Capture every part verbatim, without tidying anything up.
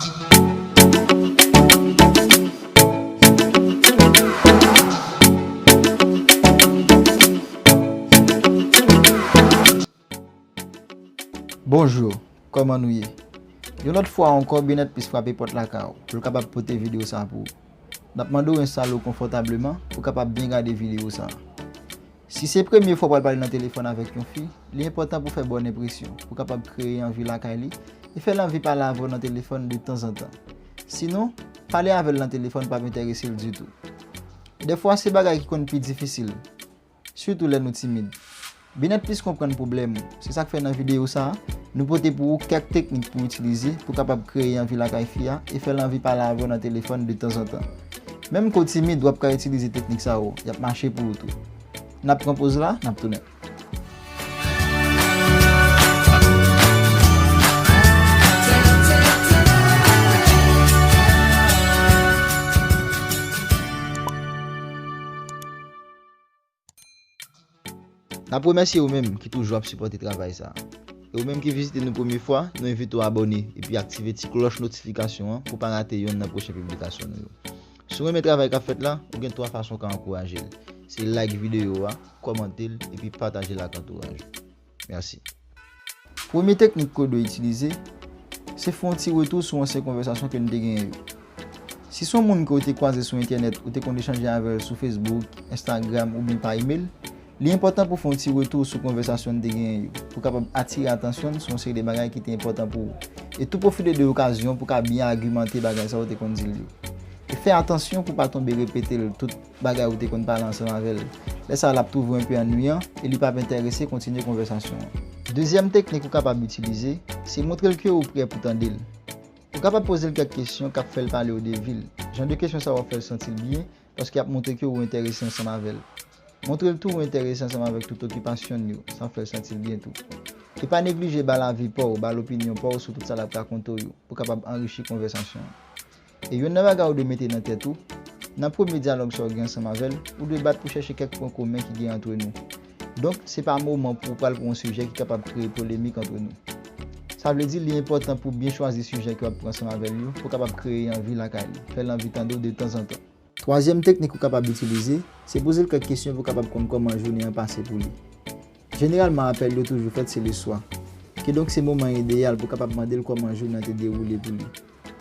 Bonjou, kòman nou ye? Yon lòt fwa ankò, Byenèt Plis frape pòt lakay ou pou l kapab pote videyo sa a pou ou. N ap mande w enstale w konfòtableman pou w kapab byen gade videyo sa a. Si se premye fwa w pral pale nan telefòn avèk yon fi, li enpòtan pou w fè bòn enpresyon, pou w kapab kreye anvi lakay li e fè l anvi pale avè w nan telefòn detanzantan. Sinon, pale avè l nan telefòn p ap enterese l ditou. Dèfwa, se bagay ki konn pi difisil, sitou lè nou timid. Byenèt Plis konprann pwoblèm ou. Se sa k fè nan videyo sa a, nou pote pou ou kèk teknik pou w itilize pou w kapab kreye anvi lakay fi a e fè l anvi pale avè w nan telefòn detanzantan. Menm ke w timid, w ap ka itilize teknik sa yo. Y ap mache pou ou tou. N ap pran poz la, n ap tounen. N ap remèsye ou menm ki toujou ap sipòte travay sa a. E ou menm ki vizite nou premye fwa, nou envite w abòne epi aktive ti klòch notifikasyon an pou w pa rate yonn nan pwochen piblikasyon nou yo. Si w renmen travay k ap fèt la, ou gen twa fason w ka ankouraje l. Se like videyo a, kòmante l, epi pataje l ak antouraj ou. Mèsi. Premye teknik ke w dwe itilize, se fè yon ti retou sou ansyen konvèsasyon ke n te genyen yo. Si se yon moun ke w te kwaze sou entènèt, ou te konn echanje avè l sou Facebook, Instagram oubyen pa imèl, li enpòtan pou w fè yon ti retou sou konvèsasyon n te genyen yo, pou w kapab atire atansyon l sou yon seri de bagay ki te enpòtan pou ou. E tou pwofite de okazyon pou w ka byen agimante bagay sa w te konn di l yo. E fè atansyon pou w pa tonbe repete l tout bagay ou te konn pale ansanm avè l. Lè sa a, l ap twouve w enpe annuiyan e li p ap enterese kontinye konvèsasyon an. Dezyèm teknik ou kapab itilize, se montre l ke ou prè pou tande l. Ou kapab poze l kèk kesyon k ap fè l pale w de vi l. Jan de kesyon sa yo ap fè l santi l byen, paske y ap montre ke ou enterese ansanm avè l. Montre l tou ou enterese ansanm avèk tout okipasyon l yo, sa ap fè l santi l byen tou. E pa neglije ba l avi pa w, ba l opinyon pa w sou tout sa l ap rakonte w yo, pou kapab anrichi konvèsasyon an. E youn nan bagay ou dwe mete nan tèt ou, nan premye dyalòg sa w gen ansanm avè l, ou dwe bat pou chèche kèk pwen komen ki gen antre nou. Donk, se pa moman pou w pral pran yon sijè ki kapab kreye polemik antre nou. Sa vle di, li enpòtan pou w byen chwazi sijè ke w ap pran ansanm avè l yo, pou w kapab kreye anvi lakay li, fè l anvi tande w detanzantan. Twazyèm teknik ou kapab itilize, se poze l kèk kesyon pou w kapab konn kòman jounen an pase pou li. Jeneralman, apèl yo toujou fèt se leswa. Kidonk, se moman ideyal pou w kapab mande l kòman jounen an te dewoule pou li.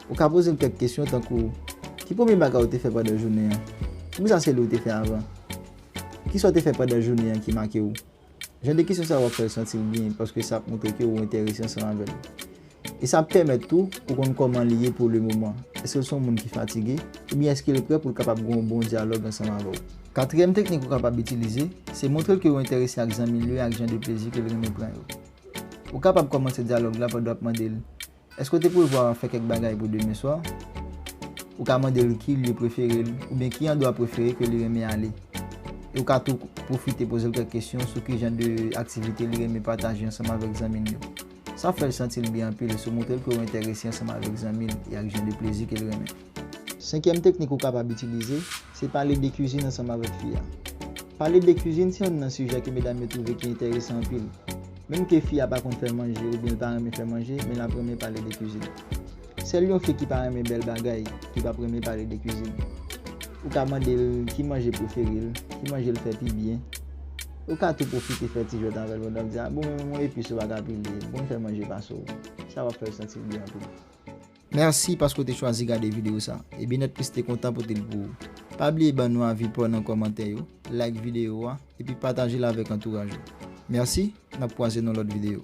Ou ka poze l kèk kesyon tankou, ki premye bagay ou te fè pandan jounen an? Poukisa se li ou te fè avan? Kisa w te fè pandan jounen an ki make w? Jan de kesyon sa yo ap fè l santi l byen, paske sa ap montre ke ou enterese ansanm avè l. E sa ap pèmèt tou ou konn kòman li ye pou le moman. Èske l se yon moun ki fatige? Oubyen èske l prè pou l kapab gen yon bon dyalòg ansanm avè w? Katriyèm teknik ou kapab itilize, se montre l ke ou enterese ak zanmi l yo e ak jan de plezi ke l renmen pran yo. Ou kapab kòmanse dyalòg la pandan w ap mande l, èske w te prevwa fè kèk bagay pou demen swa? Ou ka mande l ki lye prefere l, oubyen ki andwa prefere ke li renmen ale. E ou ka tou pwofite poze l kèk kesyon sou ki jan de aktivite li renmen pataje ansanm avèk zanmi l yo. Sa ap fè l santi l byen anpil si w montre l ke w enterese ansanm avèk zanmi l e ak jan de plezi ke l renmen. Senkyèm teknik ou kapab itilize, se pale de kizin ansanm avèk fi a. Pale de kizin se youn nan sijè ke medam yo twouve ki enterese anpil. Menm ke fi a pa konn fè manje oubyen l pa renmen fè manje, men l ap renmen pale de kizin. Sèl yon fi ki pa renmen bèl bagay, ki p ap renmen pale de kizin. Ou ka mande l ki manje prefere l, ki manje l fè pi byen. Ou ka tou pwofite fè ti jwèt avè l pandan w ap di, "A bon, men yon epis ou pa ka pile, bon, m fè manje pase w." Sa w ap fè l santi l byen anpil. Mèsi paske w te chwazi gade videyo sa. E Byenèt Plis te kontan pote l pou ou. Pa bliye ban nou avi pa w nan kòmantè yo, like videyo a, epi pataje l avèk antouraj ou. Mèsi, n ap kwaze nan lòt videyo.